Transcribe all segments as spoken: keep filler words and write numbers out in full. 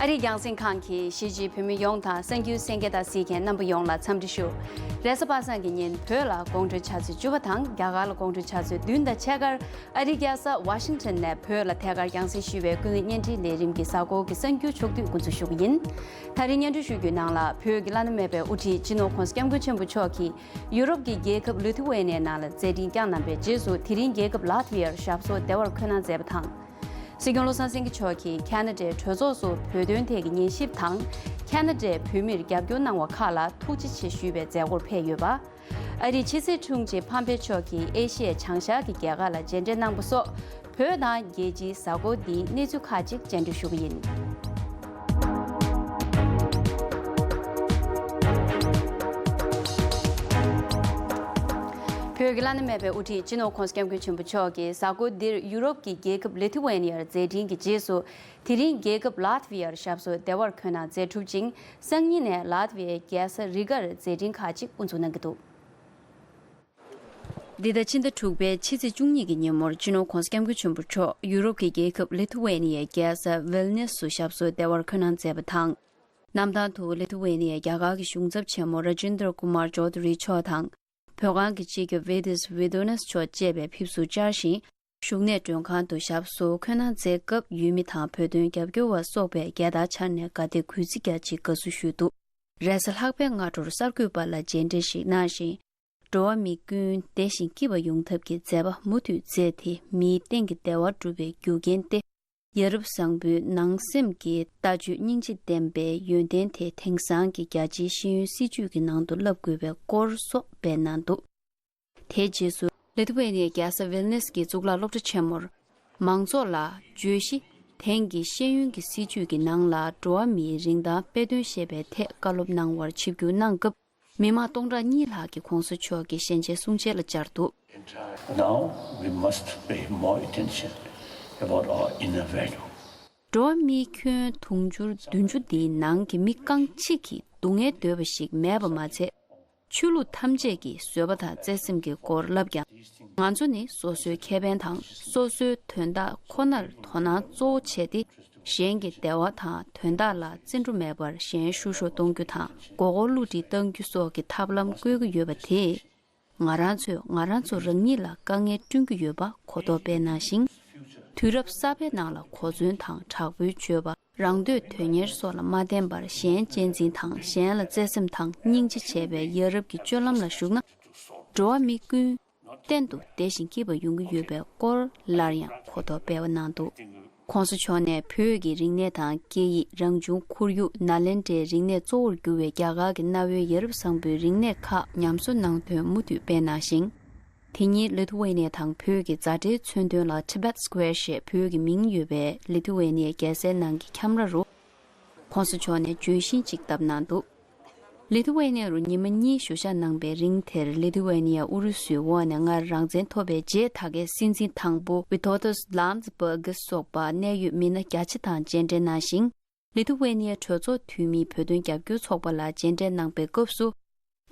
ཨ་རིའི་རྒྱང་སྲིང་ཁང་གིས་གཞིས་བྱེས་བོད་མི་ཡོངས་དང་གསར་འགྱུར་གསན་མཁན་དང་གཟིགས་མཁན་རྣམ་པ་ཡོངས་ལ་འཚམས་འདྲི་ཞུ། རེས་གཟའ་པ་སངས་ཀྱི་ཉིན་བོད་ལ་དགོང་དྲོའི་ཆུ་ཚོད་བཅུ་པ་དང་རྒྱ་གར་ལ་དགོང་དྲོའི་ཆུ་ཚོད་བདུན་དང་ཕྱེད་ཀར་ཨ་རིའི་རྒྱལ་ས་ཝ་ཤིང་ཊོན་ནས་བོད་ལ་ཐད་ཀར་རྒྱང་སྲིང་ཞུས་པའི་ཀུན་གླེང་བརྙན་འཕྲིན་ལས་རིམ་གྱི་གཟའ་འཁོར་གྱི་གསར་འགྱུར་ཕྱོགས་བསྡུས་འགོ་འཛུགས་ཞུ་གི་ཡིན། ད་རིང་སྙན་སྒྲོན་ཞུ་རྒྱུའི་ནང་ལ་བོད་ཀྱི་བླ་ན་མེད་པའི་དབུ་ཁྲིད་སྤྱི་ནོར་༸གོང་ས་༸སྐྱབས་མགོན་ཆེན་པོ་མཆོག་གིས་ཡུ་རོབ་ཀྱི་རྒྱལ་ཁབ་ལི་ཐུ་ཝེ་ནི་ཡའི་ནང་ལ་མཛད་འཕྲིན་བསྐྱངས་གནང་པའི་རྗེས་སུ་དེ་རིང་རྒྱལ་ཁབ་ལཱ་ཐི་ཝི་ཡར་ཞབས་སོར་བདེ་བར་འཁོད་གནང་མཛད་པ་དང་། སྲིད་སྐྱོང་བློ་བཟང་སེང་གེ་མཆོག་གིས་ཁ་ན་ཌའི་གྲོས་ཚོགས་སུ་བོད་དོན་ཐད་ཀྱི་ཉན་ཞིབ་དང་། ཁ་ན་ཌའི་བོད་མིར་རྒྱབ་སྐྱོར་གནང་བ་ཁག་ལ་ཐུགས་རྗེ་ཆེ་ཞུས་པའི་མཛད་སྒོར་ཕེབས་ཡོད་པ། ཨ་རིའི་ཕྱི་སྲིད་དྲུང་ཆེ་ཕམ་པེ་མཆོག་གིས་ཨེ་ཤི་ཡའི་བྱང་ཤར་གྱི་རྒྱལ་ཁབ་ལ་མཇལ་འཕྲད་གནང་པ་སོགས། བོད་དང་རྒྱལ་སྤྱིའི་གཟའ་འཁོར་འདིའི་གནས་ཚུལ་ཁག་ཅིག་སྙན་སྒྲོན་ཞུ་གི་ཡིན། བོད་ཀྱི་བླ་ན་མེད་པའི་དབུ་ཁྲིད་སྤྱི་ནོར་༸གོང་ས་༸སྐྱབས་མགོན་ཆེན་པོ་མཆོག་གིས་གཟའ་འཁོར་འདིར་ཡུ་རོབ་ཀྱི་རྒྱལ་ཁབ་ལི་ཐུ་ཝེ་ནི་ཡར་མཛད་འཕྲིན་གྱི་རྗེས་སུ། དེ་རིང་རྒྱལ་ཁབ་ལཱ་ཐི་ཝི་ཡར་ཞབས་སོར་བདེ་བར་འཁོད་གནང་མཛད་གྲུབ་ཅིང་། སང་ཉིན་ནས་ལཱ་ཐི་ཝི་ཡའི་རྒྱལ་ས་རི་གར་མཛད་འཕྲིན་ཁག་ཅིག་དབུ་འཛུགས་གནང་གི་འདུག། འདི་ཟླ་ཕྱི་ཟླ་དྲུག་པའི་ཕྱི་ཚེས་བཅུ་གཉིས་ཀྱི་ཉིན་མོར་སྤྱི་ནོར་༸གོང་ས་༸སྐྱབས་མགོན་ཆེན་པོ་མཆོག་ཡུ་རོབ་ཀྱི་རྒྱལ་ཁབ་ལི་ཐུ་ཝེ་ནི་ཡའི་རྒྱལ་ས་ཝིལ་ནིས་སུ་ཞབས་སོར་བདེ་བར་འཁོད་གནང་མཛད་པ་དང་། གནམ་ཐང་དུ་ལི་ཐུ་ཝེ་ནི་ཡའི་རྒྱ་གར་གྱི་གཞུང་ཚབ་ཆེན་མོ་ར་ཇིན་དར་ཀུ་མར་ཅོ་དྷུ་རི་མཆོག་དང་། བོད་ཁང་གི་སྤྱི་ཁྱབ་ཝེ་ཏིས་ཝི་དོ་ནེས་མཆོག་བཅས་པས་ཕེབས་བསུ་བཅར་ཞིང་། བཞུགས་གནས་མགྲོན་ཁང་དུ་ཞབས་སོར་འཁོད་གནང་མཛད་སྐབས་ཡུལ་མི་དང་བོད་དོན་རྒྱབ་སྐྱོར་བ་སོགས་པས་རྒྱལ་དར་འཕྱར་ནས་དགའ་དད་གུས་བརྩི་རྒྱ་ཆེའི་དགའ་བསུ་ཞུས་འདུག། རེས་གཟའ་ལྷག་པའི་སྔ་དྲོར་གསར་འགོད་པ་ལ་མཇལ་འཕྲད་ཞིག་གནང་ཞིང་། འགྲོ་བ་མི་ཀུན་བདེ་ཞིང་སྐྱིད་པ་ཡོང་ཐབས་ཀྱི་མཛད་པ་མུ་མཐུད་མཛད་དེ་མིའི་སྟེང་གི་བདེ་བ་སྒྲུབ་པའི་རྒྱུ་རྐྱེན་ཏེ། ཡ་རབས་བཟང་པོའི་ནང་སེམས་ཀྱི་ལྟ་སྤྱོད་སྙིང་རྗེ་ལྡན་པའི་ཡོན་ཏན་དེ་དེང་སང་གི་རྒྱ་ཆེའི་ཤེས་ཡོན་སྲིད་བྱུས་ཀྱི་ནང་དུ་བསླབ་དགོས་པའི་སྐོར་སོགས་སྤེལ་གནང་འདུག། དེའི་རྗེས་སུ་ལི་ཐུ་ཝེ་ནི་ཡའི་རྒྱལ་ས་ཝིལ་ནེས་ཀྱི་གཙུག་ལག་སློབ་གྲྭ་ཆེན་མོར། མང་ཚོགས་ལ་བརྗོད་གཞི། དེང་གི་ཤེས་ཡོན་གྱི་སྲིད་བྱུས་ཀྱི་ནང་ལ་འགྲོ་བ་མིའི་རིན་ཐང་དཔེ་སྟོན་ཞེས་པའི་ཐད་བཀའ་སློབ་གནང་བར་ཆིབས་བསྒྱུར་གནང་སྐབས། མི་མང་སྟོང་ཕྲག་གཉིས་ལྷག་གིས་༸གོང་ས་མཆོག་གི་ཞལ་མཇལ་གསུང་བཤད་ལ་བཅར་འདུག། Now we must pay more attention about our inner value. འགྲོ་བ་མིའི་ཁྱོན་དུང་ཕྱུར་བདུན་ཅུ་འདིའི་ནང་གི་མི་རྐང་གཅིག་གིས་སྡུག་བསྔལ་འདོད་པ་ཞིག་མེད་པ་མ་ཚད། ཆོས་ལུགས་ཐམས་ཅད་ཀྱིས་བཟོད་པ་དང་བརྩེ་སེམས་ཀྱི་སྐོར་ལབ་ཀྱང་། ང་ཚོ་ནི་སོ་སོའི་ཁེ་ཕན་དང་སོ་སོའི་དོན་དག་ཁོ་ནར་དོ་སྣང་གཙོ་བོ་བྱས་ཏེ། གཞན་གྱི་བདེ་བ་དང་དོན་དག་ལ་བརྩི་འགྲོ་མེད་པར་གཞན་བཤུ་གཞོག་གཏོང་རྒྱུ་དང་མགོ་སྐོར་བསླུ་བྲིད་གཏང་རྒྱུ་སོགས་ཀྱི་ཐབས་ལམ་བཀོལ་གྱི་ཡོད་པ་དེས། ང་རང་ཚོས་ང་རང་ཚོ་རང་ཉིད་ལ་དཀའ་ངལ་བསྐྲུན་གྱི་ཡོད་པ་གོ་རྟོགས་སྤེལ་གནང་ཞིང་། དུས་རབས་གསར་པའི་ནང་ལ་གོ་མཚོན་དང་དྲག་པོའི་སྤྱོད་པ། རང་འདོད་དོན་གཉེར་སོགས་ལ་མ་བརྟེན་པར་གཞན་གཅེས་འཛིན་དང་གཞན་ལ་བརྩེ་སེམས་དང་སྙིང་རྗེ་བྱེད་པའི་ཡ་རབས་ཀྱི་སྤྱོད་ལམ་ལ་ཞུགས་ན། འགྲོ་བ་མི་ཀུན་གཏན་དུ་བདེ་ཞིང་སྐྱིད་པ་ཡོང་གི་ཡོད་པའི་སྐོར་སླར་ཡང་གོ་རྟོགས་སྤེལ་བ་གནང་འདུག། ༸གོང་ས་མཆོག་ནས་བོད་ཀྱི་རིག་གནས་དང་སྐད་ཡིག་རང་བྱུང་ཁོར་ཡུག་ནཱ་ལེནྡྲའི་རིག་གནས་གཙོ་བོར་གྱུར་བའི་རྒྱ་གར་གྱི་གནའ་བོའི་ཡ་རབས་བཟང་པོའི་རིག་གནས་ཁག་ཉམས་གསོ་གནང་དོན་མུ་མཐུད་སྤེལ་གནང་ཞིང་། དེ་ཉིན་ལི་ཐུ་ཝེ་ནི་ཡ་དང་བོད་ཀྱི་མཛའ་འབྲེལ་མཚོན་དོན་ལ་Tibet Square ཞེས་བོད་ཀྱི་མིང་ཡོད་པའི་ལི་ཐུ་ཝེ་ནི་ཡའི་རྒྱལ་སའི་ནང་གི་ཁྱམས་ར་རུ། ༸གོང་ས་མཆོག་ནས་ལྗོན་ཤིང་གཅིག་བཏབ་གནང་འདུག། ལི་ཐུ་ཝེ་ནི་ཡ་རུ་ཉི་མ་གཉིས་བཞུགས་ཞག་གནང་པའི་རིང་དེར་ལི་ཐུ་ཝེ་ནི་ཡ་ཨུ་རུ་སུའི་འོག་ནས་སྔར་རང་བཙན་ཐོབ་པའི་རྗེས་ད་གའི་སྲིད་འཛིན་དང་པོ་Vytautas Landsbergis སོགས་པ་གནད་ཡོད་མི་སྣ་བརྒྱ་ཆ་དང་མཇལ་འཕྲད་གནང་ཞིང་། ལི་ཐུ་ཝེ་ནི་ཡ་གྲོས་ཚོགས་འཐུས་མིའི་བོད་དོན་རྒྱབ་སྐྱོར་ཚོགས་པ་ལ་མཇལ་འཕྲད་གནང་པའི་སྐབས་སུ།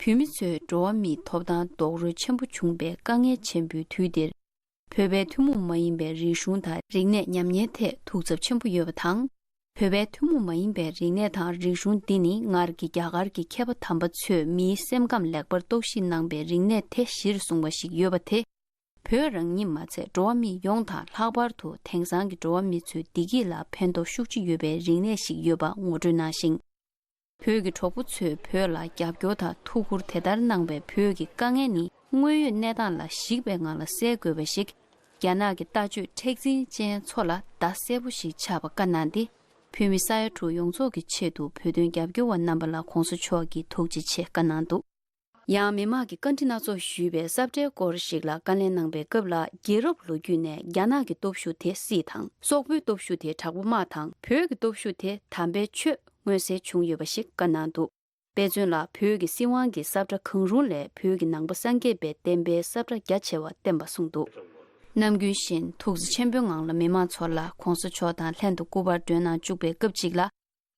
བོད་མི་ཚོས་འགྲོ་བ་མིའི་ཐོབ་ཐང་རྡོག་རོལ་ཆེན་པོ་བྱུང་པའི་དཀའ་ངལ་ཆེན་པོའི་དུས་འདིར། བོད་པའི་ཐུན་མོང་མ་ཡིན་པའི་རིག་གཞུང་དང་རིག་གནས་ཉམས་ཉེན་ཐད་ཐུགས་འཚབ་ཆེན་པོ་ཡོད་པ་དང་། བོད་པའི་ཐུན་མོང་མ་ཡིན་པའི་རིག་གནས་དང་རིག་གཞུང་འདི་ནི་སྔར་གྱི་རྒྱ་གར་གྱི་མཁས་པ་དམ་པ་ཚོས་མིའི་སེམས་ཁམས་ལེགས་པར་རྟོག་ཞིབ་གནང་པའི་རིག་གནས་དེ་གཞིར་བཟུང་བ་ཞིག་ཡོད་པ་དེ། བོད་རང་ཉིད་མ་ཚད་འགྲོ་བ་མི་ཡོངས་དང་ལྷག་པར་དུ་དེང་སང་གི་འགྲོ་བ་མི་ཚོའི་བདེ་སྐྱིད་ལ་ཕན་ཐོགས་ཤུགས་ཆེ་ཡོད་པའི་རིག་གནས་ཤིག་ཡོད་པ་ངོ་སྤྲོད་གནང་ཞིང་། བོད་ཀྱི་གྲོགས་པོ་ཚོས་བོད་ལ་རྒྱབ་སྐྱོར་དང་ཐུགས་ཁུར་དེ་ལྟར་གནང་བས་བོད་ཀྱི་དཀའ་ངལ་ནི་དངོས་ཡོད་གནས་སྟངས་ལ་གཞིགས་པའི་ངང་ལ་སེལ་དགོས་པ་ཞིག་རྒྱ་ནག་གི་ལྟ་སྤྱོད་མཁྲེགས་འཛིན་ཅན་ཚོ་ལ་བརྡ་གསལ་པོ་ཞིག་ཆགས་པ་བཀའ་གནང་སྟེ། བོད་མི་ས་ཡ་དྲུག་ཡོངས་རྫོགས་ཀྱི་ཆེད་དུ་བོད་དོན་རྒྱབ་སྐྱོར་བ་རྣམ་པ་ལ་༸གོང་ས་མཆོག་གིས་ཐུགས་རྗེ་ཆེ་བཀའ་གནང་འདུག། ཡང་མི་མང་གིས་བཀའ་འདྲི་སྣ་ཚོགས་ཞུས་པའི་ས་བཀྲའི་སྐོར་ཞིག་ལ་བཀའ་ལན་གནང་པའི་སྐབས་ལ། རྒྱལ་རབས་ལོ་རྒྱུས་ནས་རྒྱ་ནག་གི་སྟོབས་ཤུགས་དེ་སྲིད་དང་། སོག་པོའི་སྟོབས་ཤུགས་དེ་དྲག་པོ་དམག་དང་། བོད་ཀྱི་སྟོབས་ཤུགས་དེ་དམ་པའི་ཆོས་མངོན་གསལ་བྱུང་ཡོད་པ་ཞིག་བཀའ་གནང་འདུག། དཔེ་མཚོན་ལ། བོད་ཀྱི་སྲིད་དབང་གི་ས་བཀྲ་གང་རུང་ལས་བོད་ཀྱི་ནང་པ་སངས་རྒྱས་པའི་བསྟན་པའི་ས་བཀྲ་རྒྱ་ཆེ་བ་བསྟན་པ་གསུངས་འདུག། ནམ་རྒྱུན་བཞིན་ཐུགས་བརྩེ་ཆེན་པོའི་ངང་ལ་མི་མང་ཚོ་ལ་༸གོང་ས་མཆོག་དང་ལྷན་དུ་སྐུ་པར་སྒྲོན་གནང་བཅུག་པའི་སྐབས་ཅིག་ལ།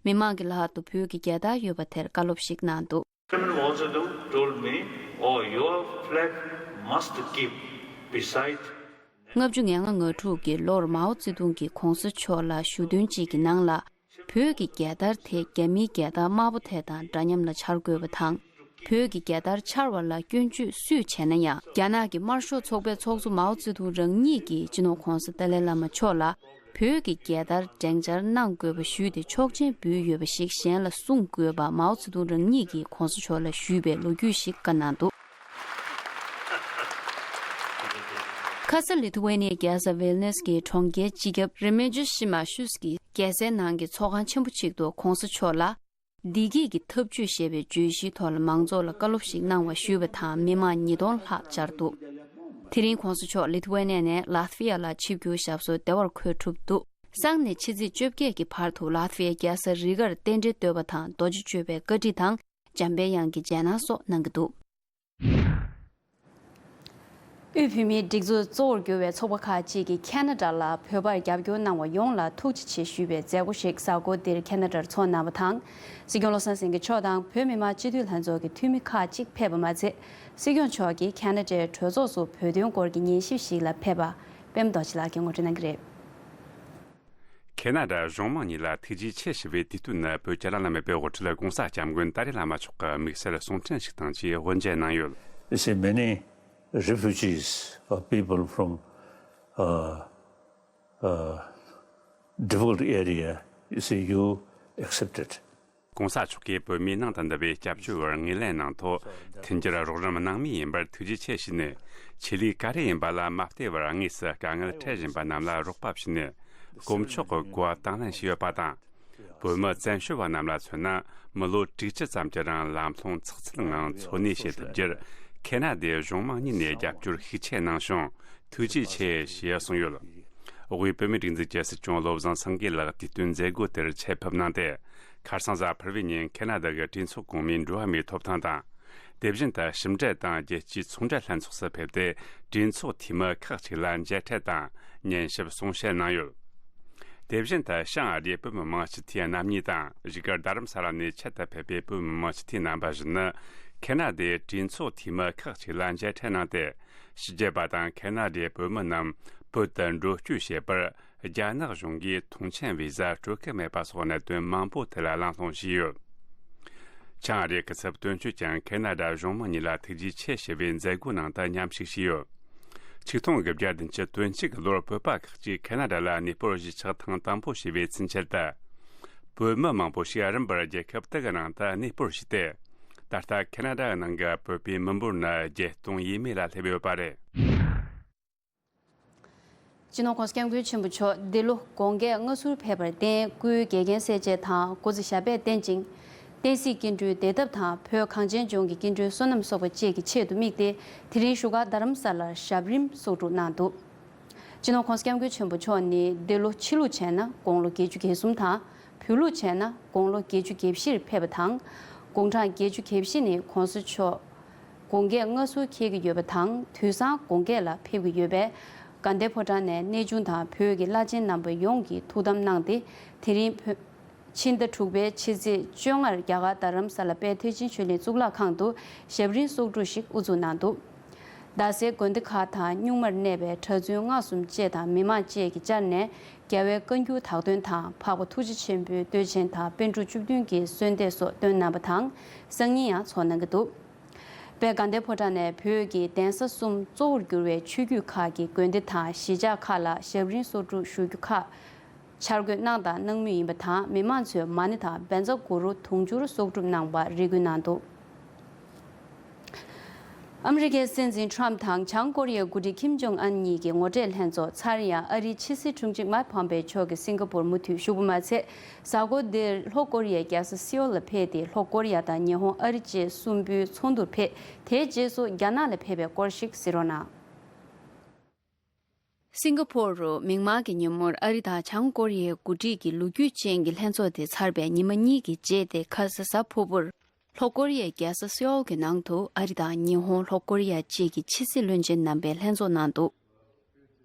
མི་མང་གི་ལག་ཏུ་བོད་ཀྱི་རྒྱལ་དར་ཡོད་པ་དེར་བཀའ་སློབ་ཞིག་གནང་འདུག། Chairman Mao Zedong told me, "Oh, your flag must keep beside." ལྔ་བཅུ་ང་ལྔ་ང་དྲུག་གི་ལོར་མའོ་ཙེ་ཏུང་གིས་༸གོང་ས་མཆོག་ལ་ཞུ་དོན་གཅིག་གི་ནང་ལ། བོད་ཀྱི་རྒྱལ་དར་དེ་རྒྱ་མིའི་རྒྱལ་དར་དམར་པོ་དེ་དང་འདྲ་མཉམ་ལ་འཆར་དགོས་པ་དང་། བོད་ཀྱི་རྒྱལ་དར་འཆར་བ་ལ་སྐྱོན་བརྗོད་སུས་བྱས་ན་ཡང་། རྒྱ་ནག་གི་དམར་ཤོག་ཚོགས་པའི་ཚོགས་གཙོ་མའོ་ཙེ་ཏུང་རང་ཉིད་ཀྱིས་སྤྱི་ནོར་༧གོང་ས་ཏཱ་ལའི་བླ་མ་མཆོག་ལ་བོད་ཀྱི་རྒྱལ་དར་སྒྲེང་འཆར་གནང་དགོས་པ་ཞུས་ཏེ། ཆོག་མཆན་འབུལ་ཡོད་པ་ཞིག་གཞན་ལ་གསུང་དགོས་པ་མའོ་ཙེ་ཏུང་རང་ཉིད་ཀྱིས་༧གོང་ས་མཆོག་ལ་ཞུས་པའི་ལོ་རྒྱུས་ཤིག་བཀའ་གནང་འདུག་ཁ་ས་ལི་ཐུ་ཝེ་ནི་ཡའི་རྒྱལ་ས་ཝིལ་ནེས་ཀྱི་གྲོང་ཁྱེར་སྤྱི་ཁྱབ་རེ་མེ་ཇུ་ཤི་མ་ཤུས་ཀྱི་རྒྱལ་སའི་ནང་གི་ཚོགས་ཁང་ཆེན་པོ་ཅིག་ཏུ་༧གོང་ས་མཆོག་ལ། བདེ་སྐྱིད་ཀྱི་འཐབ་ཇུས་ཞེས་པའི་བརྗོད་གཞིའི་ཐོག་ལ་མང་ཚོགས་ལ་བཀའ་སློབ་ཞིག་གནང་བ་ཞུས་པ་དང་། མི་མང་ཉིས་སྟོང་ལྷག་བཅར་འདུག་དེ་རིང་༧གོང་ས་མཆོག་ལི་ཐུ་ཝེ་ནེ་ནས་ལཱ་ཐི་ཝི་ཡ་ལ་ཆིབས་བསྒྱུར་ཞབས་སོར་བདེ་བར་འཁོད་གྲུབ་འདུག་སང་ནས་ཕྱི་ཚེས་བཅོ་བརྒྱད་ཀྱི་བར་དུ་ལཱ་ཐི་ཝི་ཡའི་རྒྱལ་ས་རི་གར་རྟེན་འབྲེལ་བསྟོད་པ་དང་རྡོ་རྗེ་གཅོད་པའི་བཀའ་ཁྲིད་དང་། འཇམ་པའི་དབྱངས་ཀྱི་རྗེས་གནང་སོགས་གནང་གི་འདུག་དབུས་བོད་མིའི་སྒྲིག་འཛུགས་གཙོ་བོར་གྱུར་བའི་ཚོགས་པ་ཁག་ཅིག་གིས་ཁ་ན་ཌ་ལ་བོད་པར་རྒྱབ་སྐྱོར་གནང་བ་ཡོངས་ལ་ཐུགས་རྗེ་ཆེ་ཞུས་པའི་མཛད་སྒོ་ཞིག་གཟའ་འཁོར་འདིར་ཁ་ན་ཌར་འཚོགས་གནང་བ་དང་། སྲིད་སྐྱོང་བློ་བཟང་སེང་གེ་མཆོག་དང་བོད་མི་མང་སྤྱི་འཐུས་ལྷན་ཚོགས་ཀྱི་འཐུས་མི་ཁག་ཅིག་ཕེབས་པ་མ་ཚད། སྲིད་སྐྱོང་མཆོག་གིས་ཁ་ན་ཌའི་གྲོས་ཚོགས་སུ་བོད་དོན་སྐོར་གྱི་ཉན་ཞིབ་ཞིག་ལ་ཕེབས་པ་པད་མ་རྡོ་རྗེ་ལགས་ཀྱིས་ངོ་སྤྲོད་གནང་གི་རེད། ཁེ་ན་ཌ་གཞུང་མང་གཉིས་ལ་ཐུགས་རྗེ་ཆེ་ཞུ་བའི་དུས་སྟོན་ནི་བོད་ཀྱི་བླ་ན་མེད་པའི་དབུ་ཁྲིད་༧གོང་ས་༧སྐྱབས་མགོན་ཏཱ་ལའི་བླ་མ་མཆོག་གི་དམིགས་བསལ་གསུང་འཕྲིན་ཞིག་དང་བཅས་དབུ་འབྱེད་གནང་ཡོད། You see, many refugees or people from uh, uh, difficult area, you see, you accepted. ༧གོང་ས་མཆོག་གིས་བོད་མིའི་ནང་དུ་འདུ་བའི་སྐྱབས་བཅོལ་བར་ངོས་ལེན་གནང་ཐོག་མཐུན་འགྱུར་རོགས་རམ་གནང་མུས་ཡིན་པར་ཐུགས་རྗེ་ཆེ་ཞུས་ནས། ཆེད་ལས་ག་རེ་ཡིན་པ་ལ་མ་བལྟས་པར་དངོས་སུ་དཀའ་ངལ་འཕྲད་བཞིན་པ་རྣམས་ལ་རོགས་པ་བྱས་ནས་དཀོན་མཆོག་གི་བཀའ་དང་ལེན་བྱས་ཡོད་པ་དང་། བོད་མི་བཙན་བྱོལ་བ་རྣམས་ལ་མཚོན་ན། མི་ལོ་དྲུག་ཅུ་ཙམ་གྱི་རིང་ལམ་ལྷོང་ཚགས་ཚུད་ངང་འཚོ་གནས་བྱེད་ཐུབ་རྒྱུར་ཁེ་ན་ཌའི་གཞུང་མང་གཉིས་ནས་རྒྱབ་སྐྱོར་ཤུགས་ཆེ་གནང་བྱུང་། ཐུགས་རྗེ་ཆེ་ཞེས་གསུངས་ཡོད། དབུས་བོད་མིའི་སྒྲིག་འཛུགས་ཀྱི་སྲིད་སྐྱོང་བློ་བཟང་སེང་གེ་ལགས་དུས་སྟོན་མཛད་སྒོ་དེར་ཆེད་ཕེབས་གནང་སྟེ། ཁ་སང་གཟའ་ཕུར་བུའི་ཉིན་ཁེ་ན་ཌ་གི་གྲོས་ཚོགས་གོང་མའི་འགྲོ་བ་མིའི་ཐོབ་ཐང་དང་། དེ་བཞིན་དུ་ཞིབ་འབྲེལ་དང་རྒྱལ་སྤྱིའི་ཚོང་འབྲེལ་ལྷན་ཚོགས་སུ་ཕེབས་ཏེ། གྲོས་ཚོགས་འཐུས་མི་ཁག་ཅིག་ལ་མཇལ་འཕྲད་དང་ཉན་ཞིབ་གསུང་བཤད་གནང་ཡོད། དེ་བཞིན་དུ་བྱང་ཨ་རིའི་བོད་མི་མང་སྤྱི་འཐུས་རྣམ་གཉིས་དང་། བཞུགས་སྒར་རྡ་རམ་ས་ལ་ནས་ཆེད་དུ་ཕེབས་པའི་བོད་མི་མང་སྤྱི་འཐུས་རྣམ་པ་བཞི་ནི། ཁེ་ན་ཌའི་གྲོས་ཚོགས་འཐུས་མི་ཁག་ཅིག་ལ་མཇལ་འཕྲད་གནང་སྟེ། ཕྱི་རྒྱལ་བ་དང་ཁེ་ན་ཌའི་བོད་མི་རྣམས་བོད་དུ་འགྲོ་སྐྱོད་བྱེད་པར། རྒྱ་ནག་གཞུང་གིས་ཐོངས་མཆན་བི་ཟ་སྤྲོད་ཀྱི་མེད་པ་སོགས་གནད་དོན་མང་པོ་ཐད་ལ་གླེང་སློང་བྱས་ཡོད། བྱང་ཨ་རི་གི་ཚབ་དོན་གཅོད་ཀྱང་ཁེ་ན་ཌ་གཞུང་མང་གཉིས་ལ་ཐུགས་རྗེ་ཆེ་ཞུ་བའི་མཛད་སྒོའི་ནང་དུ་མཉམ་ཞུགས་བྱས་ཡོད། ཆིག་སྟོང་དགུ་བརྒྱ་བདུན་ཅུ་དོན་གཅིག་གི་ལོར་བོད་པ་ཁག་ཅིག་ཁེ་ན་ཌ་ལ་གནས་སྤོར་གཞིས་ཆགས་ཐེངས་དང་པོ་བྱས་པའི་ཚུན་ཆད་དུ། བོད་མི་མང་པོ་ཞིག་རིམ་པར་རྒྱལ་ཁབ་དག་གི་ནང་དུ་གནས་སྤོར་བྱས་ཏེ། ད་ལྟ་ཁེ་ན་ཌ་ནང་གི་བོད་པའི་མི་འབོར་ནི་བརྒྱད་སྟོང་ཡས་མས་ལ་སླེབས་ཡོད་པ་རེད། སྤྱི་ནོར་༧གོང་ས་༧སྐྱབས་མགོན་ཆེན་པོ་མཆོག་འདི་ལོ་དགུན་ཁའི་མངའ་གསོལ་ཕེབས་པར་བརྟེན། སྐུའི་འགལ་རྐྱེན་སེལ་ཆེད་དང་། སྐུ་ཚེ་ཞབས་པད་བརྟན་ཅིང་། བསྟན་སྲིད་སྐྱིན་འགྲུལ་བདེ་ཐབས་དང་། བོད་གངས་ཅན་ལྗོངས་ཀྱི་སྐྱིན་འགྲུལ་སོ་ནམ་སོགས་པ་བཅས་ཀྱི་ཆེད་དུ་དམིགས་ཏེ། དེ་རིང་བཞུགས་སྒར་རྡ་རམ་ས་ལར་ཞབས་རིམ་གསོག་སྒྲུབ་གནང་འདུག་སྤྱི་ནོར་༧གོང་ས་༧སྐྱབས་མགོན་ཆེན་པོ་མཆོག་ནི་འདི་ལོ་ཕྱི་ལུགས་བྱས་ན་དགུང་ལོ་བརྒྱད་ཅུ་གྱ་གསུམ་དང་། བོད་ལུགས་བྱས་ན་དགུང་ལོ་བརྒྱད་ཅུ་གྱ་བཞིར་ཕེབས་པ་དང་། དགུང་གྲངས་བརྒྱད་ཅུ་གྱ་བཞི་ནི་༧གོང་ས་མཆོག་དགུན་ཁའི་མངའ་གསོལ་འཁེལ་གྱི་ཡོད་པ་དང་། དུས་སང་དགུན་ཁ་ལ་ཕེབས་ཀྱི་ཡོད་པས། དགའ་ལྡན་ཕོ་བྲང་ནས་གནས་ཆུང་དང་བོད་ཀྱི་བླ་ཆེན་རྣམ་པ་ཡོངས་ཀྱིས་ཐུགས་དམ་གནང་སྟེ། དེ་རིང་བོད་ཕྱི་ཟླ་དྲུག་པའི་ཕྱི་ཚེས་བཅོ་ལྔར་རྒྱ་གར་རྡ་རམ་ས་ལ་དཔལ་ཐེག་ཆེན་ཆོས་གླིང་གཙུག་ལག་ཁང་དུ་ཞབས་རིམ་གསོག་སྒྲུབ་ཞིག་དབུ་འཛུགས་གནང་འདུག་རྡ་སའི་དགོན་སྡེ་ཁག་དང་གཉུག་མར་གནས་པའི་གྲྭ་བཙུན་ལྔ་གསུམ་བཅས་དང་མི་མང་བཅས་ཀྱིས་བཅར་ནས། རྒྱལ་བའི་བཀའ་འགྱུར་དག་འདོན་དང་། འཕགས་པ་ཐུགས་རྗེ་ཆེན་པོའི་བསྟོད་ཆེན་དང་། པཎ་གྲུབ་བཅུ་བདུན་གྱི་གསོལ་འདེབས་སོགས་བཏོན་གནང་བ་དང་། སང་ཉིན་ཡང་འཚོགས་གནང་གི་འདུག་དཔལ་དགའ་ལྡན་ཕོ་བྲང་ནས་བོད་ཀྱི་གདན་ས་གསུམ་གཙོ་བོར་གྱུར་བའི་ཆོས་བརྒྱུད་ཁག་གི་དགོན་སྡེ་དང་གཞིས་ཆགས་ཁག་ལ་ཞབས་རིམ་གསོག་སྒྲུབ་ཞུ་རྒྱུ་ཁག་འཆར་འགོད་གནང་དང་གནང་མུས་ཡིན་པ་དང་། མི་མང་ཚོས་མ་ཎི་དང་བཛྲ་གུ་རུ་དུང་ཕྱུར་གསོག་སྒྲུབ་གནང་བར་རེ་སྐུལ་གནང་འདུག་ཨ་མི་རི་ཀའི་སྲིད་འཛིན་ཁྲམ་དང་བྱང་ཀོ་རི་ཡའི་འགོ་ཁྲིད་ཁིམ་ཇོང་ཨན་གཉིས་ཀྱི་ངོ་འཕྲད་ལྷན་ཚོགས་ཚར་ཡང་ཨ་རིའི་ཕྱི་སྲིད་དྲུང་ཆེ་མཱིག་ཕོམ་པེ་མཆོག་གིས་སིང་ག་པོར་མུ་མཐུད་བཞུགས་པ་མ་ཚད། གཟའ་འཁོར་འདིར་ལྷོ་ཀོ་རི་ཡའི་རྒྱལ་ས་སེའོལ་ལ་ཕེབས་ཏེ། ལྷོ་ཀོ་རི་ཡ་དང་ཉི་ཧོང་ཨ་རི་བཅས་གསུམ་པོའི་ཚོགས་འདུར་ཕེབས། དེའི་རྗེས་སུ་རྒྱ་ནག་ལ་ཕེབས་པའི་སྐོར་ཞིག་གཟིགས་རོགས་གནང་། སིང་ག་པོར་རུ་མིག་དམར་གྱི་ཉིན་མོར་ཨ་རི་དང་བྱང་ཀོ་རི་ཡའི་འགོ་ཁྲིད་ཀྱི་ལོ་རྒྱུས་ཅན་གྱི་ལྷན་ཚོགས་དེ་ཚར་བའི་ཉི་མ་གཉིས་ཀྱི་རྗེས་ཏེ། ཁ་ས་གཟའ་ཕུར་བུར། ལྷོ་ཀོ་རི་ཡའི་རྒྱལ་ས་སེའོལ་གྱི་ནང་དུ་ཨ་རི་དང་ཉི་ཧོང་། ལྷོ་ཀོ་རི་ཡ་བཅས་ཀྱི་ཕྱི་སྲིད་བློན་ཆེན་རྣམ་པས་ལྷན་ཚོགས་གནང་འདུག་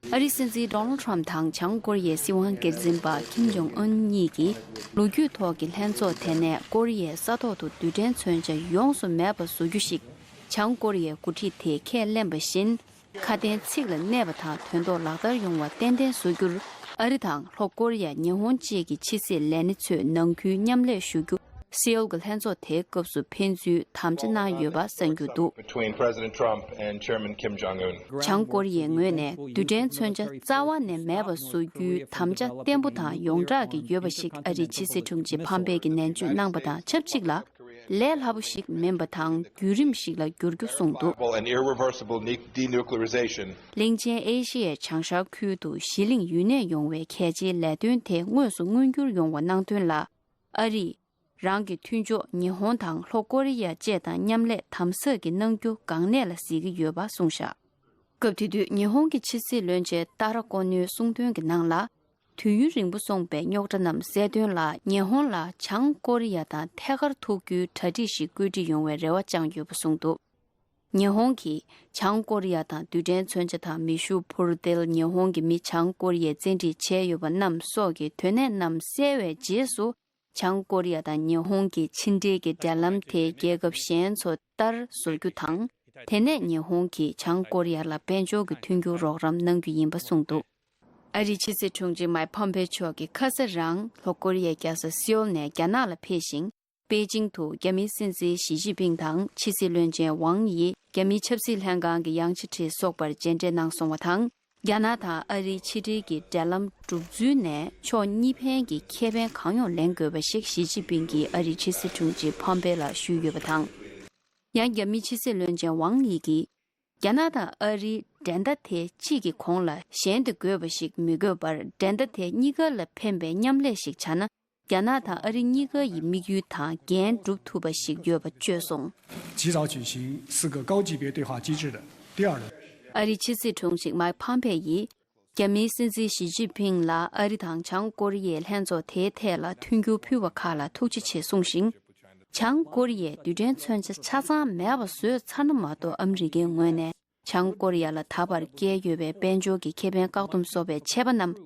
ཨ་རིའི་སྲིད་འཛིན་ཌོ་ནལ་ཁྲམ་དང་བྱང་ཀོ་རི་ཡའི་སྲིད་དབང་སྒེར་འཛིན་པ་ཁིམ་ཇོང་ཨུན་གཉིས་ཀྱིས་ལོ་རྒྱུས་ཐོག་གི་ལྷན་ཚོགས་དེ་ནས་ཀོ་རི་ཡའི་ས་ཐོག་ཏུ་རྡུལ་ཕྲན་མཚོན་ཆ་ཡོངས་སུ་མེད་པ་བཟོ་རྒྱུ་ཞིག་བྱང་ཀོ་རི་ཡའི་འགོ་ཁྲིད་དེས་ཁས་ལེན་པ་བཞིན། ཁ་དན་ཚིག་ལ་གནས་པ་དང་དོན་ཐོག་ལག་བསྟར་ཡོང་བ་ཏན་ཏན་བཟོ་རྒྱུར་ ཨ་རི་དང་ལྷོ་ཀོ་རི་ཡ། ཉི་ཧོང་བཅས་ཀྱི་ཕྱི་སྲིད་ལས་སྣེ་ཚོས་ནང་ཁུལ་མཉམ་ལས་ཞུ་རྒྱུ། སེའུལ་གྱི་ལྷན་ཚོགས་དེའི་སྐབས་སུ་ཕན་ཚུན་དམ་བཅའ་གནང་ཡོད་པ་གསན་རྒྱུ་འདུག། Between President Trump and Chairman Kim Jong Un. བྱང་ཀོ་རི་ཡའི་ངོས་ནས་རྡུལ་ཕྲན་མཚོན་ཆ་རྩ་བ་ནས་མེད་པ་བཟོ་རྒྱུའི་དམ་བཅའ་བརྟན་པོ་དང་ཡོངས་གྲགས་ཀྱི་ཡོད་པ་ཞིག་ཨ་རིའི་ཕྱི་སྲིད་དྲུང་ཆེ་ཕམ་པེ་གིས་ནན་བརྗོད་གནང་བ་དང་ཆབས་ཅིག་ལ། ལས་སླ་པོ་ཞིག་མིན་པ་དང་བརྒྱུད་རིམ་ཞིག་ལ་འགྱུར་རྒྱུ་གསུངས་འདུག། An irreversible ne- denuclearization. གླིང་ཆེན་ཨེ་ཤི་ཡའི་བྱང་ཤར་ཁུལ་དུ་གཞི་གླིང་ཡུན་གནས་ཡོང་བའི་གལ་ཆེའི་ལས་དོན་དེ་དངོས་སུ་མངོན་འགྱུར་ཡོང་བ་གནང་དོན་ལ། ཨ་རིས་རང་གི་མཐུན་ཕྱོགས་ཉི་ཧོང་དང་ལྷོ་ཀོ་རི་ཡ་བཅས་དང་མཉམ་ལས་དམ་ཟབ་ཀྱིས་གནང་རྒྱུ་གང་ནས་ལ་གཟིགས་ཀྱི་ཡོད་པ་གསུངས་བཞག། སྐབས་དེ་དུས་ཉི་ཧོང་གི་ཕྱི་སྲིད་བློན་ཆེན་ཏཱ་ར་ཀོ་ནོའི་གསུང་དོན་གྱི་ནང་ལ། དུས་ཡུན་རིང་པོ་སོང་པའི་རྙོག་དྲ་རྣམས་སེལ་དོན་ལ་ཉི་ཧོང་ལ་བྱང་ཀོ་རི་ཡ་དང་ཐད་ཀར་ཐུག་རྒྱུའི་གྲ་སྒྲིག་ཞིག་བཀོད་སྒྲིག་ཡོང་བའི་རེ་བ་བཅངས་ཡོད་པ་གསུངས་འདུག། ཉི་ཧོང་གིས་བྱང་ཀོ་རི་ཡ་དང་རྡུལ་ཕྲན་མཚོན་ཆ་དང་མེ་ཤུགས་འཕུར་མདེལ། ཉི་ཧོང་གི་མི་བྱང་ཀོ་རི་ཡའི་བཙན་ཁྲིད་བྱས་ཡོད་པ་རྣམས་སོགས་ཀྱི་དོན་གནད་རྣམས་གསལ་བའི་རྗེས་སུ། བྱང་ཀོ་རི་ཡ་དང་ཉི་ཧོང་གི་ཕྱི་འབྲེལ་གྱི་འབྲེལ་ལམ་དེ་རྒྱལ་ཁབ་གཞན་ཚོ་ལྟར་བཟོ་རྒྱུ་དང་། དེ་ནས་ཉི་ཧོང་གིས་བྱང་ཀོ་རི་ཡ་ལ་དཔལ་འབྱོར་གྱི་མཐུན་འགྱུར་རོགས་རམ་གནང་རྒྱུ་ཡིན་པ་གསུངས་འདུག། ཨ་རིའི་ཕྱི་སྲིད་དྲུང་ཆེ་མཱིག་ཕམ་པེ་མཆོག་གིས་ཁ་ས་རང་ལྷོ་ཀོ་རི་ཡའི་རྒྱལ་ས་སེའུལ་ནས་རྒྱ་ནག་ལ་ཕེབས་ཤིང་། པེ་ཅིང་དུ་རྒྱ་མིའི་སྲིད་འཛིན་ཞི་ཅིན་ཕིང་དང་ཕྱི་སྲིད་བློན་ཆེན་ཝང་ཡི། རྒྱ་མིའི་ཆབ་སྲིད་ལྷན་ཁང་གི་ཡང་ཅི་ཁྲི་སོགས་པར་མཇལ་འཕྲད་གནང་སོང་བ་དང་། རྒྱ་ནག་དང་ཨ་རིའི་ཕྱི་འབྲེལ་གྱི་འབྲེལ་ལམ་གྲུབ་ཚུལ་ནས་ཕྱོགས་གཉིས་ཕན་གྱི་ཁེ་ཕན་གང་ཡོང་ལེན་དགོས་པ་ཞིག་ཞི་ཅིན་ཕིང་གིས་ཨ་རིའི་ཕྱི་སྲིད་དྲུང་ཆེ་ཕམ་པེ་ལ་ཞུས་ཡོད་པ་དང་། ཡང་རྒྱ་མིའི་ཕྱི་སྲིད་བློན་ཆེན་ཝང་ཡི་གིས། རྒྱ་ནག་དང་ཨ་རིའི་འགྲན་ཟླ་དེ་གཅིག་གི་གོང་ལ་གཞན་དུ་དགོས་པ་ཞིག་མི་དགོས་པར། འགྲན་ཟླ་དེ་གཉིས་ཀ་ལ་ཕན་པའི་མཉམ་ལས་ཤིག་བྱ་ན། རྒྱ་ནག་དང་ཨ་རི་གཉིས་ཀ་ཡི་དམིགས་ཡུལ་དང་འགན་སྒྲུབ་ཐུབ་པ་ཞིག་ཡོད་པ་བརྗོད་སོང་། 及早举行四个高级别对话机制的第二轮。 ཨ་རིའི་ཕྱི་སྲིད་དྲུང་ཆེ་མཱིག་ཕམ་པེ་ཡིས། རྒྱ་མིའི་སྲིད་འཛིན་ཞི་ཅིན་ཕིང་ལ་ཨ་རི་དང་བྱང་ཀོ་རི་ཡའི་ལྷན་ཚོགས་དེའི་ཐད་ལ་མཐུན་འགྱུར་ཕུལ་བ་ཁག་ལ་ཐུགས་རྗེ་ཆེ་གསུངས་ཤིང་། བྱང་ཀོ་རི་ཡས་རྡུལ་ཕྲན་མཚོན་ཆ་ཆ་ཚང་མེད་པ་བཟོས་ཚར་ན་མ་གཏོགས། ཨ་མི་རི་ཀའི་ངོས་ནས་བྱང་ཀོ་རི་ཡ་ལ་ད་བར་བཀལ་ཡོད་པའི་དཔལ་འབྱོར་གྱི་ཁེ་ཕན་བཀག་སྡོམ་སོགས་པའི་ཆད་པ་རྣམས་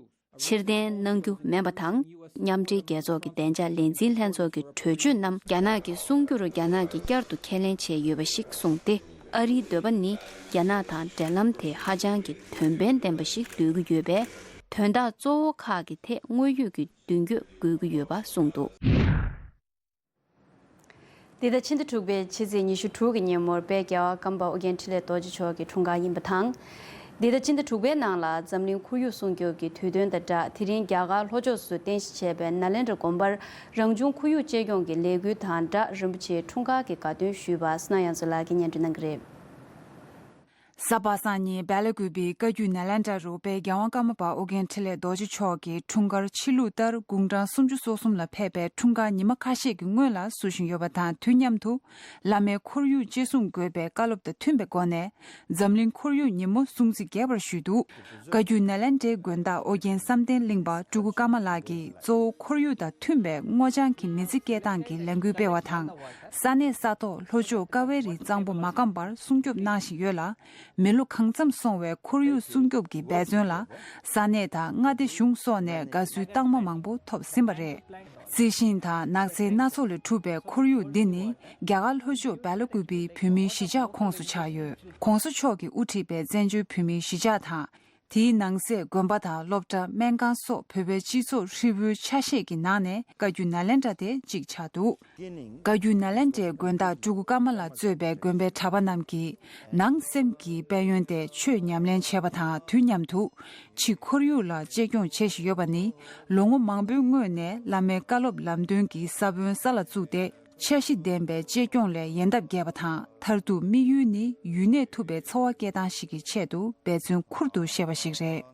ཕྱིར་འཐེན་གནང་རྒྱུ་མིན་པ་དང་། མཉམ་འབྲེལ་རྒྱལ་ཚོགས་ཀྱི་བདེ་འཇགས་ལས་འཛིན་ལྷན་ཚོགས་ཀྱི་གྲོས་ཆོད་རྣམས་རྒྱ་ནག་གིས་སྲུང་རྒྱུར་རྒྱ་ནག་གིས་བསྐྱར་དུ་ཁས་ལེན་བྱས་ཡོད་པ་ཞིག་གསུངས་ཏེ། ཨ་རིའི་འདོད་པ་ནི་རྒྱ་ནག་དང་འབྲེལ་ལམ་དེ་ཧ་ཅང་གི་དོན་ཕན་ལྡན་པ་ཞིག་འདོད་ཀྱི་ཡོད་པས། དོན་དག་གཙོ་བོ་ཁག་གི་ཐད་དངོས་ཡོད་ཀྱི་མདུན་སྐྱོད་དགོས་ཀྱི་ཡོད་པ་གསུངས་འདུག། འདི་ཟླ་ཕྱི་ཟླ་དྲུག་པའི་ཕྱི་ཚེས་ཉི་ཤུ་དྲུག་གི་ཉིན་མོར་དཔལ་རྒྱལ་བ་ཀརྨ་པ་ཨོ་རྒྱན་འཕྲིན་ལས་རྡོ་རྗེ་མཆོག་གི་འཁྲུངས་སྐར་ཡིན་པ་དང་། འདི་ཟླ་ཕྱི་ཟླ་དྲུག་པའི་ནང་ལ་འཛམ་གླིང་ཁོར་ཡུག་སྲུང་སྐྱོབ་ཀྱི་དུས་སྟོན་དང་སྦྲགས། དེ་རིང་རྒྱ་གར་ལྷོ་ཕྱོགས་སུ་རྟེན་གཞི་བྱས་པའི་ནཱ་ལེནྡྲ་དགོན་པར་རང་བྱུང་ཁོར་ཡུག་གཅེས་སྐྱོང་གི་ལས་འགུལ་དང་སྦྲགས་རིན་པོ་ཆེའི་འཁྲུངས་སྐར་གྱི་དགའ་སྟོན་ཞུས་པ་སྣང་ཡང་ཚོ་ལགས་ཀྱིས་སྙན་སྒྲོན་གནང་གི་རེད། གཟའ་པ་སངས་ཉིན་སྦེ་ལ་ཀུ་པེའི་བཀའ་བརྒྱུད་ནཱ་ལེནྡྲ་རུ་དཔལ་རྒྱལ་དབང་ཀརྨ་པ་ཨོ་རྒྱན་འཕྲིན་ལས་རྡོ་རྗེ་མཆོག་གི་འཁྲུངས་སྐར་ཕྱི་ལུགས་ལྟར་དགུང་གྲངས་སུམ་ཅུ་སོ་གསུམ་ལ་ཕེབས་པའི་འཁྲུངས་སྐར་ཉི་མ་ཁ་ཤས་ཀྱི་སྔོན་ལ་བསུ་བཞིན་ཡོད་པ་དང་། དུས་མཉམ་དུ་བླ་མའི་ཁོར་ཡུག་གཅེས་སྲུང་དགོས་པའི་བཀའ་སློབ་དང་མཐུན་པའི་སྒོ་ནས་འཛམ་གླིང་ཁོར་ཡུག་ཉིན་མོ་སྲུང་བརྩི་རྒྱས་པར་ཞུས་འདུག། བཀའ་བརྒྱུད་ནཱ་ལེནྡྲའི་དགོན་བདག་ཨོ་རྒྱན་བསམ་གཏན་གླིང་པ་སྤྲུལ་སྐུ་ཀརྨ་ལགས་ཀྱིས་གཙོ་བོ་ཁོར་ཡུག་དང་མཐུན་པའི་སྔོ་ལྗང་གི་མི་ཚེ་སྐྱེལ་སྟངས་ཀྱི་ལས་འགུལ་སྤེལ་བ་དང་། ས་གནས་ས་ཐོག་ལྷོ་ཕྱོགས་ཀ་ཝེ་རིའི་གཙང་པོ་མ་སྐམ་པར་སྲུང་སྐྱོབ་གནང་བཞིན་ཡོད་ལ། མི་ལོ་གང་འཚམ་སོང་བའི་ཁོར་ཡུག་སྲུང་སྐྱོབ་ཀྱི་འབད་བརྩོན་ལ་ས་གནས་དང་མངའ་སྡེ་གཞུང་སོགས་ནས་དགའ་བསུའི་རྟགས་མ་མང་པོ་ཐོབ་ཟིན་པ་རེད། རྩི་ཤིང་དང་ནགས་ཚལ་སྣ་ཚོགས་ལས་གྲུབ་པའི་ཁོར་ཡུག་འདི་ནི་རྒྱ་གར་ལྷོ་ཕྱོགས་སྦེ་ལ་ཀུ་པེའི་བོད་མིའི་གཞིས་ཆགས་ཁོངས་སུ་ཆགས་ཡོད། ༸གོང་ས་མཆོག་གིས་དབུ་ཁྲིད་པའི་བཙན་བྱོལ་བོད་མིའི་གཞིས་ཆགས་དང་། དེའི་ནང་གསེས་དགོན་པ་དང་སློབ་གྲྭ། སྨན་ཁང་སོགས་བོད་པའི་སྤྱི་ཚོགས་ཧྲིལ་པོའི་ཆ་ཤས་ཀྱི་ནང་ནས་བཀའ་བརྒྱུད་ནཱ་ལེནྡྲ་དེ་གཅིག་ཆགས་འདུག། བཀའ་བརྒྱུད་ནཱ་ལེནྡྲའི་དགོན་བདག་སྤྲུལ་སྐུ་ཀརྨ་ལགས་གཙོས་པའི་དགོན་པའི་གྲྭ་པ་རྣམས་ཀྱིས་ནང་སེམས་ཀྱི་དཔལ་ཡོན་ཏེ་ཆོས་ཉམས་ལེན་བྱས་པ་དང་། དུས་མཉམ་དུ་ཕྱི་ཁོར་ཡུག་ལ་གཅེས་སྐྱོང་བྱེད་བཞིན་ཡོད་པ་ནི། ལོ་ངོ་མང་པོའི་སྔོན་ནས་བླ་མའི་བཀའ་སློབ་ལམ་སྟོན་གྱི་ས་བོན་ས་ལ་བཙུགས་ཏེ། འཆར་གཞི་ལྡན་པའི་གཅེས་སྐྱོང་ལས་ཡལ་འདབ་བརྒྱབ་པ་དང་། མཐར་ཐུག་དམིགས་ཡུལ་ནི་ཡུན་གནས་ཐུབ་པའི་འཚོ་བ་སྐྱེལ་སྟངས་ཤིག་གི་ཆེད་དུ་འབད་བརྩོན་ཁུར་དུ་བཞེས་པ་ཞིག་རེད།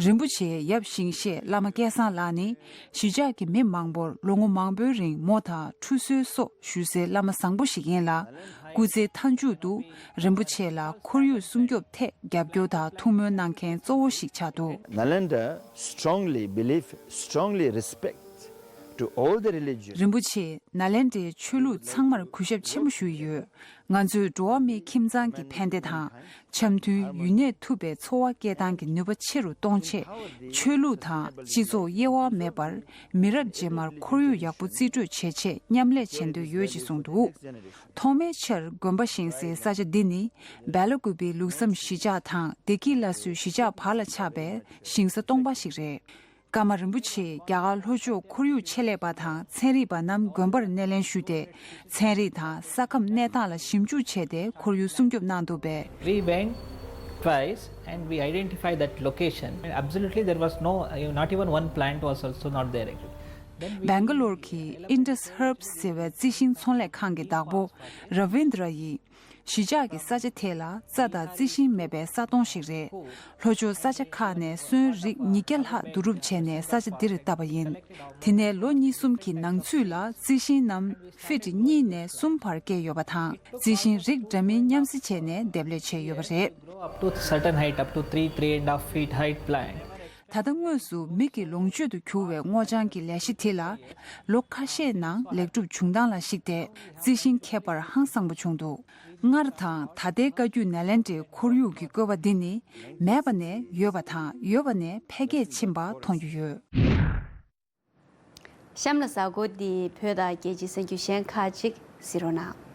རིན་པོ་ཆེའི་ཡབ་ཞིང་གཤེགས་བླ་མ་སྐལ་བཟང་ལགས་ནི་གཞིས་ཆགས་ཀྱི་མི་མང་པོར་ལོ་ངོ་མང་པོའི་རིང་མོ་དང་ཁྲུས་གསོལ་སོགས་ཞུ་སའི་བླ་མ་བཟང་པོ་ཞིག་ཡིན་ལ། སྐུ་ཚེའི་མཐའ་མཇུག་ཏུ་རིན་པོ་ཆེ་ལ་ཁོར་ཡུག་སྲུང་སྐྱོབ་ཐད་རྒྱབ་སྐྱོར་དང་ཐུགས་སྨོན་གནང་མཁན་གཙོ་བོ་ཞིག་ཆགས་འདུག། Nalanda strongly believe, strongly respect to all the religions. རིན་པོ་ཆེས་ནཱ་ལེནྡྲའི་ཆོས་ལུགས་ཚང་མར་གུས་ཞབས་ཆེན་པོ་ཞུས་ཡོད། ང་ཚོས་འགྲོ་བ་མིའི་ཁྱིམ་ཚང་གི་ཕན་བདེ་དང་། འཆམ་མཐུན་ཡུན་གནས་ཐུབ་པའི་འཚོ་བ་སྐྱེལ་སྟངས་ཀྱི་ནུས་པ་ཆེ་རུ་གཏོང་ཆེད། ཆོས་ལུགས་དང་སྤྱི་ཚོགས་དབྱེ་བ་མེད་པར་མི་རབས་རྗེས་མར་ཁོར་ཡུག་ཡག་པོ་རྩིས་སྤྲོད་བྱེད་ཆེད་མཉམ་ལས་བྱེད་འདོད་ཡོད་ཅེས་གསུངས་འདུག། ཐོག་མའི་ཆར་དགོན་པ་བཞེངས་སའི་ས་ཆ་འདི་ནི་སྦེ་ལ་ཀུ་པེའི་ལུགས་བསམ་གཞིས་ཆགས་དང་བདེ་སྐྱིད་སླར་གསོའི་གཞིས་ཆགས་བར་ལ་ཆགས་པའི་ཞིང་ས་སྟོང་པ་ཞིག་རེད། ཀརྨ་རིན་པོ་ཆེས་རྒྱ་གར་ལྷོ་ཕྱོགས་ཁོར་ཡུག་ཆེད་ལས་པ་དང་ཚན་རིག་པ་རྣམས་དགོན་པར་སྣེ་ལེན་ཞུས་ཏེ། ཚན་རིག་དང་ས་ཁམས་གནས་སྟངས་ལ་ཞིབ་འཇུག་བྱས་ཏེ་ཁོར་ཡུག་སྲུང་སྐྱོབ་གནང་འདུག་པས། We went twice and we identified that location. Absolutely, there was no, not even one plant was also not there. Then we སྦེང་ག་ལོར་གྱི་Indus Herbs ཟེར་བའི་རྩི་ཤིང་ཚོང་ལས་ཁང་གི་བདག་པོ་ར་བིན་དྲ་ཡིས། གཞིས་ཆགས་ཀྱི་ས་ཆ་དེ་ལ་རྩྭ་དང་རྩི་ཤིང་མེད་པའི་ས་སྟོང་ཞིག་རེད། ལྷོ་ཕྱོགས་ས་ཆ་ཁག་ནས་སོན་རིགས་ཉིས་བརྒྱ་ལྷག་བསྡུ་རུབ་བྱས་ནས་ས་ཆ་འདིར་བཏབ་པ་ཡིན། དེ་ནས་ལོ་གཉིས་གསུམ་གྱི་ནང་ཚུད་ལ་རྩི་ཤིང་རྣམས་ཕིཊ་གཉིས་ནས་གསུམ་བར་སྐྱེས་ཡོད་པ་དང་། རྩི་ཤིང་རིགས་འདྲ་མིན་མཉམ་བསྲེས་བྱས་ནས་འདེབས་ལས་བྱས་ཡོད་པ་རེད། Grow up to certain height, up to three, three and a half feet height plant. ད་ལྟ་དངོས་སུ་མིག་གི་ལོངས་སྤྱོད་དུ་གྱུར་བའི་སྔོ་ལྗང་གི་ལས་གཞི་དེ་ལ། ལོ་ཁ་ཤས་ནང་ལེགས་གྲུབ་བྱུང་སྟངས་ལ་གཞིགས་ཏེ། རྩི་ཤིང་ཁྱད་པར་ཧང་སངས་པོ་བྱུང་འདུག་སྔར་དང་ད་ལྟའི་བཀའ་བརྒྱུད་ནེ་ལེན་ཌའི་ཁོར་ཡུག་གི་བཀོད་པ་འདི་ནི། མེད་པ་ནས་ཡོད་པ་དང་ཡོད་པ་ནས་འཕེལ་རྒྱས་ཕྱིན་པ་མཐོང་རྒྱུ་ཡོད། གཤམ་ལ་གཟའ་འཁོར་འདིའི་བོད་དང་རྒྱལ་སྤྱིའི་གསར་འགྱུར་གཞན་ཁག་ཅིག་གཟིགས་རོགས་གནང་།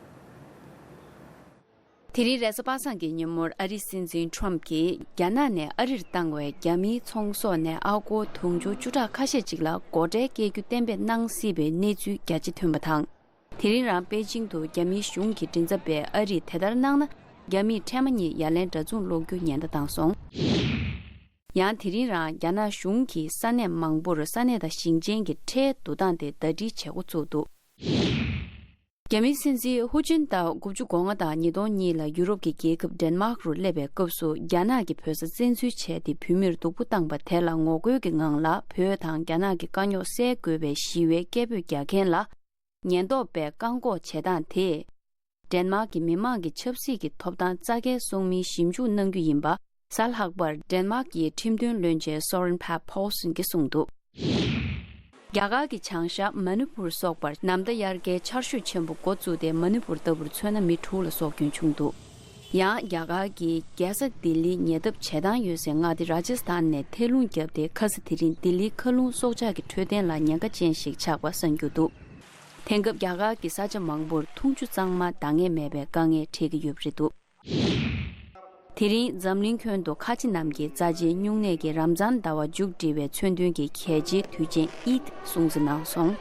དེ་རིང་རེས་གཟའ་པ་སངས་ཀྱི་ཉིན་མོར་ཨ་རིའི་སྲིད་འཛིན་ཁྲོམ་གྱིས་རྒྱ་ནག་ནས་ཨ་རིར་བཏང་བའི་རྒྱ་མིའི་ཚོང་ཟོག་ནས་ཨ་སྒོར་དུང་ཕྱུར་བཅུ་ཕྲག་ཁ་ཤས་ཅིག་ལ་སྒོ་ཁྲལ་བཀལ་རྒྱུ་གཏན་འབེབས་གནང་སྲིད་པའི་གནས་ཚུལ་རྒྱ་ཆེ་ཐོན་པ་དང་། དེ་རིང་རང་པེ་ཅིང་དུ་རྒྱ་མིའི་གཞུང་གི་མགྲིན་ཚབ་པས་ཨ་རིས་དེ་ལྟར་གནང་ན། རྒྱ་མིས་འཕྲལ་མ་ཉིད་ཡ་ལན་འདྲ་མཚུངས་སློག་རྒྱུ་ཉེན་བརྡ་བཏང་སོང་། ཡང་དེ་རིང་རང་རྒྱ་ནག་གཞུང་གིས་ས་གནས་མང་པོར་ས་གནས་དང་ཞིང་ཆེན་གྱི་ཁྲལ་བསྡུ་སྟངས་དེ་ཟླ་སྒྲིལ་བྱེད་འགོ་བཙུགས་འདུག་རྒྱ་མིའི་སྲིད་འཛིན་ཧུ་ཅིན་ཏཱའུ་དགུ་བཅུ་གོ་ལྔ་དང་ཉིས་སྟོང་གཉིས་ལ་ཡུ་རོབ་ཀྱི་རྒྱལ་ཁབ་ཌེན་མཱག་རུ་སླེབས་པའི་སྐབས་སུ་རྒྱ་ནག་གིས་བོད་ས་བཙན་འཛུལ་བྱས་ཏེ་བོད་མིར་སྡུག་པོ་བཏང་པ་དེ་ལ་ངོ་རྒོལ་གྱི་ངང་ལ་བོད་དང་རྒྱ་ནག་གི་དཀའ་རྙོག་སེལ་དགོས་པའི་ཞི་བའི་སྐད་འབོད་རྒྱག་མཁན་ལ་ཉེན་རྟོག་པས་བཀག་འགོག་བྱེད་སྟངས་དེས། ཌེན་མཱག་གི་མི་དམངས་ཀྱི་ཆབ་སྲིད་ཀྱི་ཐོབ་ཐང་རྩ་འགེངས་སོང་མིན་ཞིབ་འཇུག་གནང་རྒྱུ་ཡིན་པ། གཟའ་ལྷག་པར་ཌེན་མཱག་གི་ཁྲིམས་དོན་བློན་ཆེན་སོ་རན་ཕ་ཕོལ་སོན་གྱིས་གསུངས་འདུག་རྒྱ་གར་གྱི་བྱང་ཤར་མ་ཎི་པུར་སོགས་པར་ནམ་ཟླ་དབྱར་ཁའི་ཆར་ཞོད་ཆེན་པོ་འགོ་བཙུགས་ཏེ་མ་ཎི་པུར་ལྟ་བུར་མཚོན་ན་མི་དྲུག་ལ་སྲོག་སྐྱོན་བྱུང་འདུག་ཡང་རྒྱ་གར་གྱི་རྒྱལ་ས་ལྡི་ལིའི་ཉེ་འདབས་བྱེ་ཐང་ཡོད་སའི་མངའ་སྡེ་ར་ཇ་སི་ཐན་ནས་ཐལ་རླུང་བརྒྱབ་སྟེ་ཁ་ས་དེ་རིང་ལྡི་ལིའི་མཁའ་རླུང་སྲོག་ཆགས་ཀྱི་འཕྲོད་བསྟེན་ལ་ཉེན་ཁ་ཅན་ཞིག་ཆགས་པ་གསར་འགྱུར་འདུག་དེང་སྐབས་རྒྱ་གར་གྱི་ས་ཆ་མང་པོར་འཐུང་ཆུ་གཙང་མ་འདང་ངེས་མེད་པའི་དཀའ་ངལ་འཕྲད་ཀྱི་ཡོད་པ་རེད་འདུག་དེ་རིང་འཛམ་གླིང་ཁྱོན་དུ་ཁ་ཆེ་རྣམས་ཀྱིས་རྩ་ཆེའི་སྨྱུང་གནས་ཀྱི་རམ་ཛཱན་ཟླ་བ་མཇུག་སྒྲིལ་བའི་མཚོན་དོན་གྱི་གལ་ཆེའི་དུས་ཆེན་ཨིད་སྲུང་བརྩི་གནང་སོང་།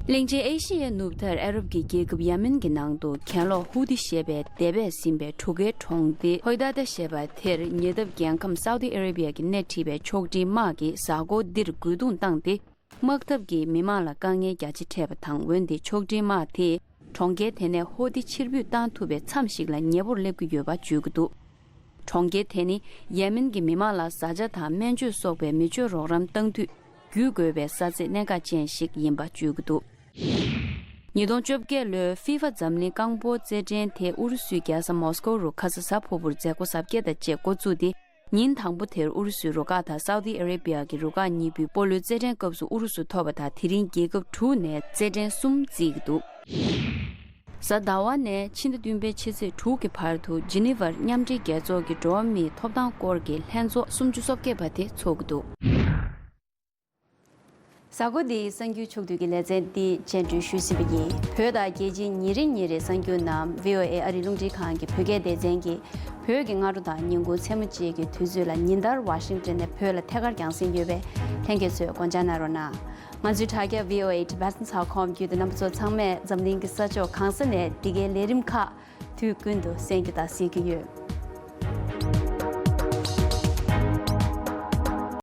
གླིང་ཆེན་ཨེ་ཤི་ཡའི་ནུབ་མཐར་ཨ་རབ་ཀྱི་རྒྱལ་ཁབ་ཡ་མེན་གྱི་ནང་དུ་གྱེན་ལོག་ཧུ་ཏི་ཞེས་པའི་སྡེ་པས་ཟིན་པའི་གྲུ་ཁའི་གྲོང་སྡེ་ཧོའི་ད་ད་ཞེས་པ་དེར་ཉེ་འདབས་རྒྱལ་ཁམས་སའུ་ཏི་ཨ་རེ་བི་ཡ་གིས་སྣེ་ཁྲིད་པའི་ཕྱོགས་སྒྲིག་དམག་གིས་གཟའ་འཁོར་འདིར་རྒོལ་རྡུང་བཏང་སྟེ། དམག་འཐབ་ཀྱིས་མི་མང་ལ་དཀའ་ངལ་རྒྱ་ཆེ་འཕྲད་པ་དང་། འོན་ཏེ་ཕྱོགས་སྒྲིག་དམག་དེས་གྲོང་ཁྱེར་དེ་ནས་ཧོ་ཏི་ཕྱིར་འབུད་བཏང་ཐུབ་པའི་མཚམས་ཤིག་ལ་ཉེ་པོར་སླེབས་ཀྱི་ཡོད་པ་བརྗོད་ཀྱི་འདུག་གྲོང་ཁྱེར་དེ་ནི་ཡེ་མེན་གྱི་མི་མང་ལ་བཟའ་བཅའ་དང་སྨན་བཅོས་སོགས་པའི་མི་སྤྱོད་རོགས་རམ་བཏང་དུས་བརྒྱུད་དགོས་པའི་ས་ཚིགས་གནད་འགག་ཅན་ཞིག་ཡིན་པ་བརྗོད་ཀྱི་འདུག་ཉིས་སྟོང་བཅོ་བརྒྱད་ལོའི་ཧྥི་ཧྥ་འཛམ་གླིང་རྐང་སྤོལ་རྩེད་འགྲན་དེ་ཨུ་རུ་སུའི་རྒྱལ་ས་མོ་སི་ཀོ་རུ་ཁ་ས་གཟའ་ཕུར་བུར་མཛད་སྒོ་གཟབ་རྒྱས་དང་བཅས་འགོ་བཙུགས་ཏེ། ཉིན་དང་པོ་དེར་ཨུ་རུ་སུའི་རུ་ཁག་དང་སའུ་ཏི་ཨ་རེ་བི་ཡ་གི་རུ་ཁག་གཉིས་པོས་སྤོ་ལོའི་རྩེད་འགྲན་སྐབས་སུ་ཨུ་རུ་སུ་ཐོབ་པ་དང་། དེ་རིང་རྒྱལ་ཁབ་དྲུག་ནས་རྩེད་འགྲན་གསུམ་རྩེ་གི་འདུག་གཟའ་ཟླ་བ་ནས་ཕྱི་ཟླ་བདུན་པའི་ཕྱི་ཚེས་དྲུག་གི་བར་དུ་ཇི་ནི་ཝར་མཉམ་འབྲེལ་རྒྱལ་ཚོགས་ཀྱི་འགྲོ་བ་མིའི་ཐོབ་ཐང་སྐོར་གྱི་ལྷན་ཚོགས་སུམ་ཅུ་སོ་བརྒྱད་པ་དེ་འཚོགས་ཀྱི་འདུག་གཟའ་འཁོར་འདིའི་གསར་འགྱུར་ཕྱོགས་བསྡུས་ཀྱི་ལེ་ཚན་འདི་སྤྱན་འབུལ་ཞུས་ཟིན་པ་ཡིན། བོད་དང་རྒྱལ་སྤྱིའི་ཉིན་རེ་ཉིན་རེའི་གསར་འགྱུར་རྣམས་བྷི་ཨོ་ཨེ་ཨ་རིའི་རླུང་འཕྲིན་ཁང་གི་བོད་སྐད་སྡེ་ཚན་གྱིས་བོད་ཀྱི་སྔ་དྲོ་དང་ཉིན་གུང་མཚན་མོ་བཅས་ཀྱི་དུས་ཚོད་ལ་ཉིན་ལྟར་ཝ་ཤིང་ཊོན་ནས་བོད་ལ་ཐད་ཀར་རྒྱང་སྲིང་ཡོད་པས། ལྷན་རྒྱས་ཚོས་སྐོང་འཆར་གནང་རོགས་གནང་། ང་ཚོའི་དྲ་རྒྱ་བྷི་ཨོ་ཨེ་ཊི་བྷི་ཊི་ཁོམ་བརྒྱུད་དེ་རྣམ་པ་ཚོ་ཚང་མས་འཛམ་གླིང་གི་ས་ཕྱོགས་གང་ས་ནས་འདི་གའི་ལས་རིམ་ཁག་དུས་ཀུན་ཏུ་གསན་རྒྱུ་དང་གཟིགས་རྒྱུ་ཡོད།